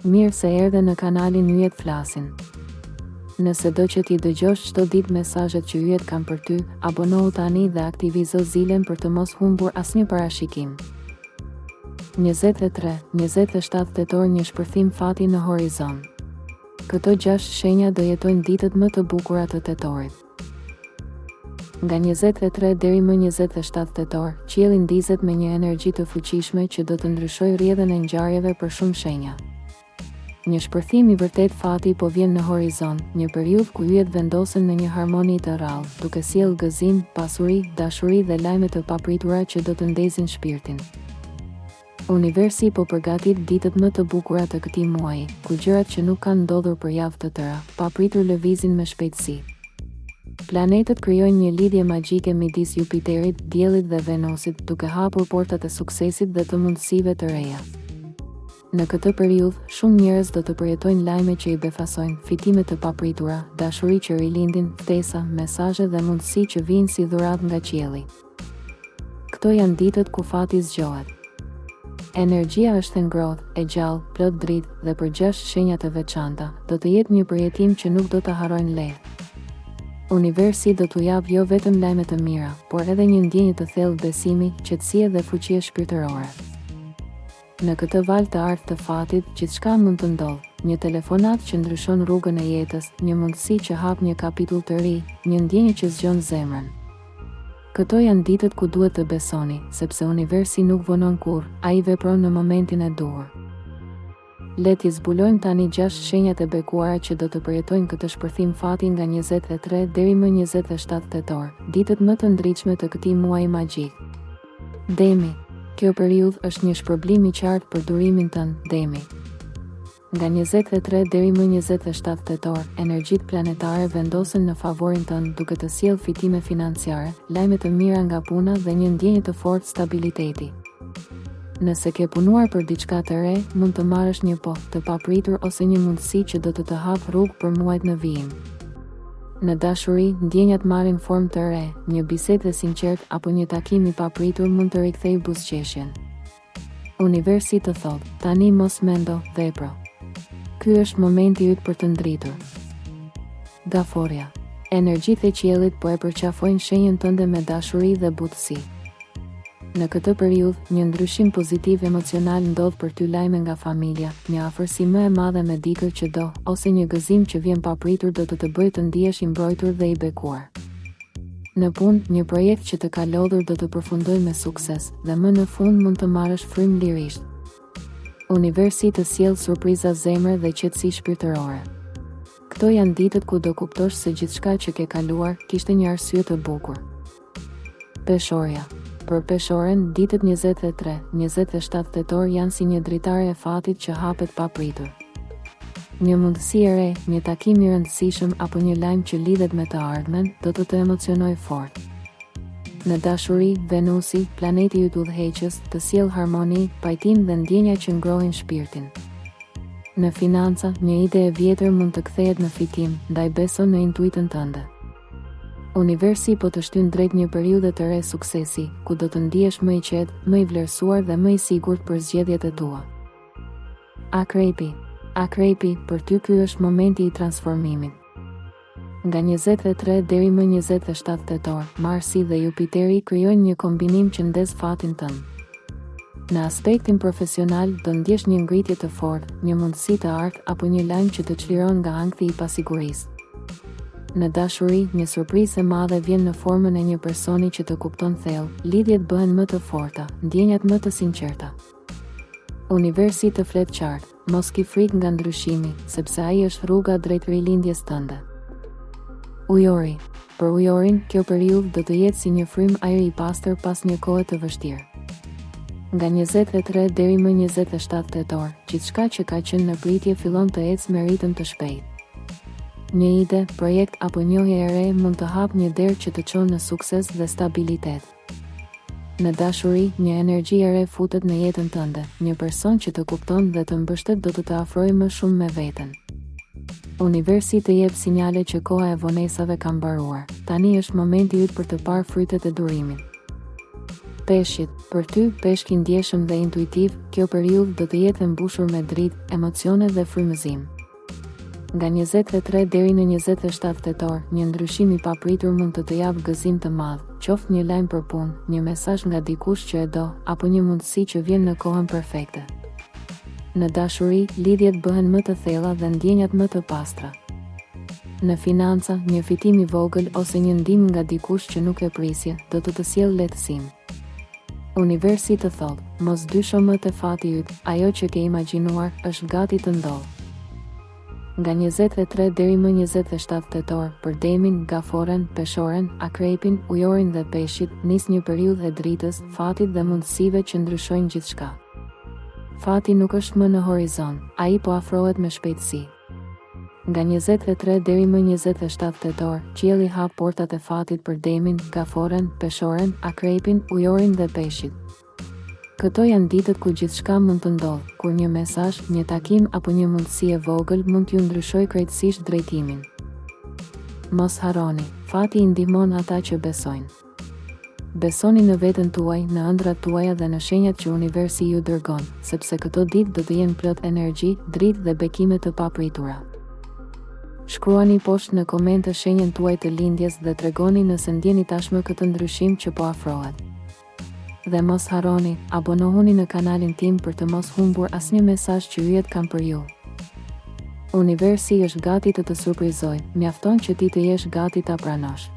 Mirë se erdhe në kanalin Yjet Flasin. Nëse do që t'i dëgjosh çdo ditë mesazhet që yjet kanë për ty, abonohu tani dhe aktivizo zilen për të mos humbur asnjë parashikim. 23, 27 tetor një shpërthim fati në horizont. Këto gjashtë shenja do jetojnë ditët më të bukura të tetorit. Nga 23 deri më 27 tetor, qielli ndizet me një energji të fuqishme që do të ndryshojë rrjedhën e ngjarjeve për shumë shenja. Një shpërthim i vërtetë fati po vjen në horizont, një periudhë ku yjet vendosen në një harmoni të rrallë, duke sjellë gëzim, pasuri, dashuri dhe lajme të papritura që do të ndezin shpirtin. Universi po përgatit ditët më të bukura të këtij muaji, ku gjërat që nuk kanë ndodhur për javë të tëra, papritur lëvizin me shpejtësi. Planetët krijojnë një lidhje magjike midis Jupiterit, Diellit dhe Venusit, duke hapur portat e suksesit dhe të mundësive të reja. Në këtë periudhë, shumë njerëz do të përjetojnë lajme që i befasojnë, fitime të papritura, dashuri që rilindin, ftesa, mesazhe dhe mundësi që vijnë si dhuratë nga qielli. Këto janë ditët ku fati zgjohet. Energjia është e ngrohtë, e gjallë, plot dritë, dhe për gjashtë shenja të veçanta, do të jetë një përjetim që nuk do ta harrojnë lehtë. Universi do t'u japë jo vetëm lajme të mira, por edhe një ndjenjë të thellë besimi, qetësie dhe fuqie shpirtërore. Në këtë valë të artë të fatit, gjithçka mund të ndodhë, një telefonatë që ndryshon rrugën e jetës, një mundësi që hap një kapitull të ri, një ndjenjë që zgjon zemrën. Këto janë ditët ku duhet të besoni, sepse universi nuk vonon kurrë, ai vepron në momentin e duhur. Le t'i zbulojmë tani gjashtë shenjat e bekuara që do të përjetojnë këtë shpërthim fati nga 23 deri më 27 tetor, ditët më të ndritshme të këtij muaji magjik. Demi, kjo periudhë është një shpërblim i qartë për durimin tënd, Demi. Nga 23 deri më 27 tetor, energjitë planetare vendosen në favorin tënd duke të sjellë fitime financiare, lajme të mira nga puna dhe një ndjenjë të fortë stabiliteti. Nëse ke punuar për diçka të re, mund të marrësh një po, të papritur ose një mundësi që do të të hapë rrugë për muajt në vijim. Në dashuri, ndjenjat marrin formë të re, një bisedë e sinqertë apo një takim i papritur mund të rikthejë buzëqeshjen. Universi të thotë, tani mos mendo, vepro. Ky është momenti yt për të ndritur. Gaforrja. Energjitë e qiellit po e përqafojnë shenjën tënde me dashuri dhe butësi. Në këtë periudhë, një ndryshim pozitiv emocional ndodh për ty lajme nga familja, një afërsi më e madhe me dikë që do, ose një gëzim që vjen papritur do të të bëjë të ndihesh i mbrojtur dhe i bekuar. Në punë, një projekt që të ka lodhur do të përfundojë me sukses, dhe më në fund mund të marrësh frymë lirisht. Universi të sjell surpriza zemre dhe qetësi shpirtërore. Këto janë ditët ku do kuptosh se gjithçka që ke kaluar, kishte një arsye të bukur. Peshorja. Për Peshoren, ditët 23, 27 tetor janë si një dritare e fatit që hapet papritur. Një mundësi e re, një takim i rëndësishëm apo një lajm që lidhet me të ardhmen, do të të emocionojë fort. Në dashuri, Venusi, planeti yt udhëheqës, të sjell harmoni, pajtim dhe ndjenja që ngrohin shpirtin. Në financa, një ide e vjetër mund të kthehet në fitim, ndaj beso në intuitën tënde. Universi po të shtyn drejt një periudhe të re suksesi, ku do të ndihesh më i qetë, më i vlerësuar dhe më i sigurt për zgjedhjet e tua. Akrepi. Akrepi, për ty ky është momenti i transformimit. Nga 23 deri më 27 tetor, Marsi dhe Jupiteri krijojnë një kombinim që ndez fatin tënd. Në aspektin profesional, do ndjesh një ngritje të fortë, një mundësi të artë apo një lajm që të çliron nga ankthi i pasigurisë. Në dashuri, një surprizë e madhe vjen në formën e një personi që të kupton thellë, lidhjet bëhen më të forta, ndjenjat më të sinqerta. Universi të flet qartë, mos ki frikë nga ndryshimi, sepse ai është rruga drejt rilindjes tënde. Ujori. Për ujorin, kjo periudhë do të jetë si një frymë ajri i pastër pas një kohe të vështirë. Nga 23 deri më 27 tetor, gjithçka që ka qenë në pritje fillon të ecë me ritëm të shpejtë. Një ide, projekt apo njohje e re mund të hapë një derë që të çon në sukses dhe stabilitet. Në dashuri, një energji e re futet në jetën tënde, një person që të kupton dhe të mbështet do të të afrojë më shumë me veten. Universi të jep sinjale që koha e vonesave ka mbaruar. Tani është momenti yt për të parë frytet e durimit. Peshqit, për ty, peshk i ndjeshëm dhe intuitiv, kjo periudhë do të jetë e mbushur me dritë, emocione dhe frymëzim. Nga 23 deri në 27 tetor, një ndryshim i papritur mund të të japë gëzim të madh, qoftë një lajm për punë, një mesazh nga dikush që e do, apo një mundësi që vjen në kohën perfekte. Në dashuri, lidhjet bëhen më të thella dhe ndjenjat më të pastra. Në financa, një fitim i vogël ose një ndihmë nga dikush që nuk e prisje, do të të sjellë lehtësim. Universi të thotë, mos dysho më te fati yt, ajo që ke imagjinuar, është gati të ndodhë. Nga 23 deri më 27 tetor, për Demin, Gaforren, Peshoren, Akrepin, Ujorin dhe Peshqit, nis një periudhë e dritës, fatit dhe mundësive që ndryshojnë gjithçka. Fati nuk është më në horizont, ai po afrohet me shpejtësi. Nga 23 deri më 27 tetor, qielli hap portat e fatit për Demin, Gaforren, Peshoren, Akrepin, Ujorin dhe Peshqit. Këto janë ditët ku gjithçka mund të ndodhë, kur një mesazh, një takim apo një mundësi e vogël mund t'ju ndryshojë krejtësisht drejtimin. Mos harroni, fati i ndihmon ata që besojnë. Besoni në veten tuaj, në ëndrrat tuaja dhe në shenjat që universi ju dërgon, sepse këto ditë do të jenë plot energji, dritë dhe bekime të papritura. Shkruani poshtë në komente shenjën tuaj të lindjes dhe tregoni nëse ndjeni tashmë këtë ndryshim që po afrohet. Dhe mos harroni, abonohuni në kanalin tim për të mos humbur asnjë mesazh që yjet kanë për ju. Universi është gati të të surprizojë, mjafton që ti të jesh gati ta pranosh.